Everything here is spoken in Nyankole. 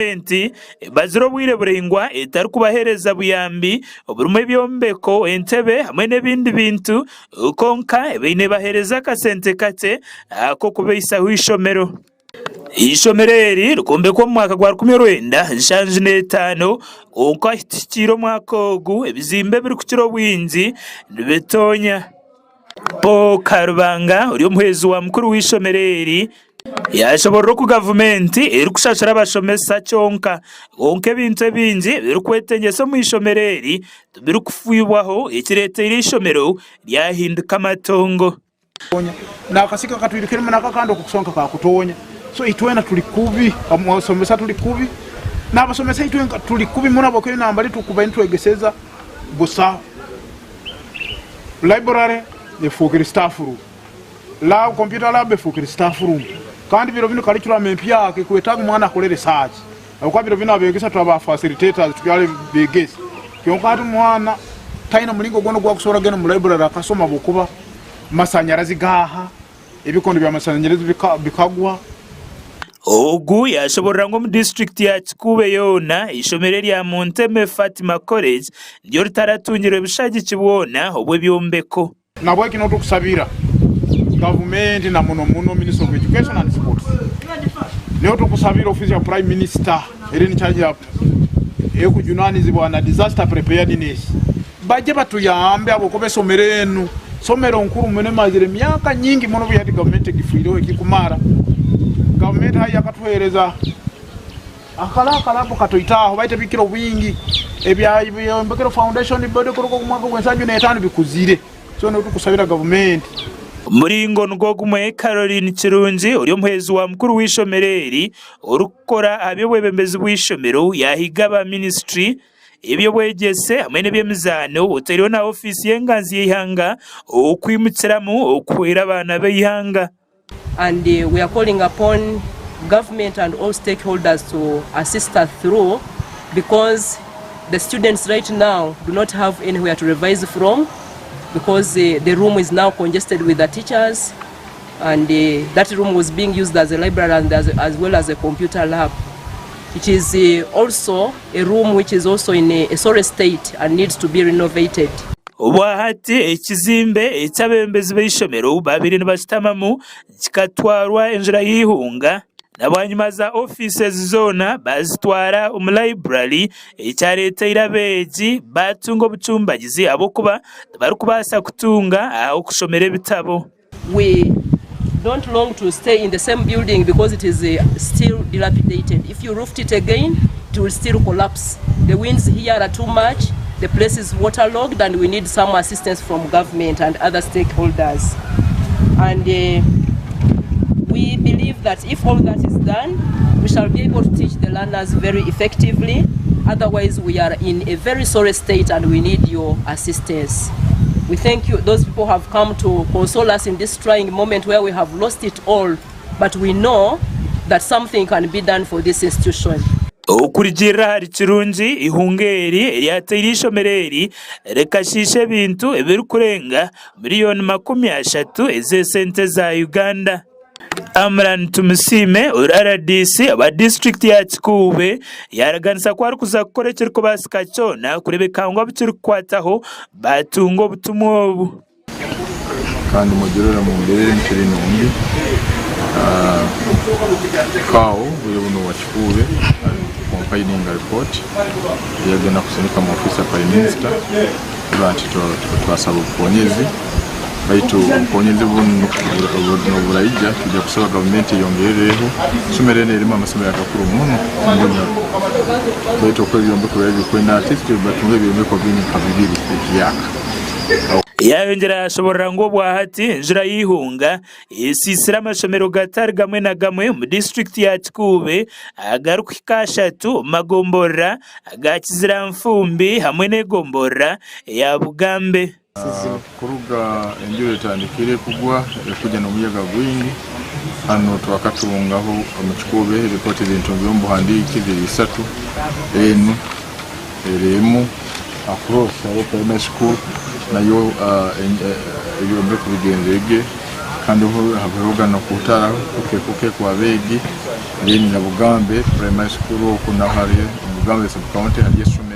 Gavumenti emazire obwire buraingwa etarikubaheereza buyambi oburimu ebyombeko, entebe hamwe n'ebindi bintu kwonka ebaire nebaheereza akasente kakye ak'okubaisaho eishomero. Eishomero eri rikombekwa omu mwaka gwa 1975 kwonka ahu tuhikiire omwaka ogu ebizimbe ebirikukira obwingi nibitonya. Paul Karubanga ori omuhwezi wa mukuru w'eishomero eri Yaashoboorora oku gavumenti erikushashura abashomesa kyonka, kwonka ebintu ebingi ebirikwetengyesa omu ishomero eri tibirikufiibwaho ekireeteire eishomero ryahinduka amatongo. Nakasika katwirukiremu nako akandi okukusonka kakutonya so itwena turi kubi abasomesa turi kubi nabasomesa itwenka turi kubi muno ahabwokuba enamba ei turikuba nitwegeseza busaho library efuukire staff room. Lab, computer lab efuukire staff room kandi biro binu curriculum empyaka ekwetaaga omwana akore research ahabw'okuba biro binu abeegesa turi aba facilitators turi abeegesa kyonka hati omwana taine muringo gwona ogu akusobora kugenda omu library akasoma ahabw'okuba amasanyarazi gaaha, ebikondo by'amasanyarazi bikagwa. Ogu yashoborora ngu omu disiturikiti ya Kikuube yoona, eishomero erya Munteme Fatima College niryo ritaratungirwe bushagiki bwona obw'ebyombeko. Nahabweki n'otukusabira gavumenti na muno muno Ministry of Education and Sports, niho tukusabira ofiisi ya Prime Minister eri in charge ya ekujunanizibwa na disaster preparedness baje batuyambe ahabwokuba esomero enu somero nkuru muno emazire emyaka nyingi muno obu hati gavumenti egifiireho ekikumara. Gavumenti haihi yakatuhereza Akaro akarabu katoito aho baitu ebikira obwingi ebyayombekere foundation body kuruga omu mwaka ogw'ensanju n'etaano bikuzire. So niho tukusabira gavumenti. Omuringo nigwo gumwe, Caroline Kirungi ori omuhwezi wa mukuru w'eishomero eri orikukora aha by'obwebembezi bw'eishomero yaahiga aba minisiture y'eby'obwegyese hamwe n'eby'emizaano otaireho na ofiisi y'enganzi y'eihanga okwimukiramu okuhwera abaana b'eihanga. And we are calling upon government and all stakeholders to assist us through because the students right now do not have anywhere to revise from because the room is now congested with the teachers and that room was being used as a library and as, as well as a computer lab. It is also a room which is also in a, a sorry state and needs to be renovated. Obwahati ekizimbe eki abeebembezi b'eishomero baabaire nibashutamamu kikatwarwa enjura y'eihunga na bwanyima za ofiisi ezi zoona baazitwara omu library ekyareeteire abeegi baatunga obucumbagizi ahabw'okuba tibarikubaasa kutunga ah'okushomera ebitabo. We don't long to stay in the same building because it is still dilapidated. If you roofed it again, it will still collapse. The winds here are too much, the place is waterlogged and we need some assistance from government and other stakeholders. And we believe that if all that is done, we shall be able to teach the learners very effectively. Otherwise, we are in a very sorry state and we need your assistance. We thank you, those people have come to console us in this trying moment where we have lost it all, but we know that something can be done for this institution. Okurugiirira ahari Kirungi, eihunga eri eryateire eishomero eri rikashiisha ebintu ebirikurenga miriyoni 30 ez'esente za Uganda. Amran Tumusiime ori rdc owa disiturikiti ya Kikuube yaaraganisa ku arikuza kukora ekirikubaasika kyona kureebeka ngu abu kirikukwataho baatunga obutumwa obu. Kandi mugirore omu mbeera eri nkiri nungi. CAO buri buno wa Kikuube compiling report eyagenda kusindika mu office ya Prime Minister kurora nti twasaba obukonyezi baitu obukonyezi bunu noburaija twija kusaba gavumenti eyongerereho. Isomero enu erimu amasomero agakuru muno omu Bunyoro baitu oku ebyombeko biraaba birikwenda at least batunge ebyombeko bindi nka bibiri ebihyaka. Yayongyera yashoborora ngu obwahati enjura y'eihunga esiisire amashomero gatari gamwe na gamwe omu disiturikiti ya Kikuube agarikuhika ashatu omu magomborora aga Kiziranfumbi hamwe n'egomborora eya Bugambe. Kuruga enjura etandikire kugwa erikugya n'omuyaga gwingi, hanu twakatungaho omu Kikuube ripooti ezintungire omu buhandiiki ziri isatu, enu eri emu across hariho primary school nayo ebyombeko bigyenzire gye kandi hariho nokuhutaraho kuke kuke kw'abeegi. Then Nabugambe Primary School oku naho hariyo, Bugambe sub county hariyo eishomero.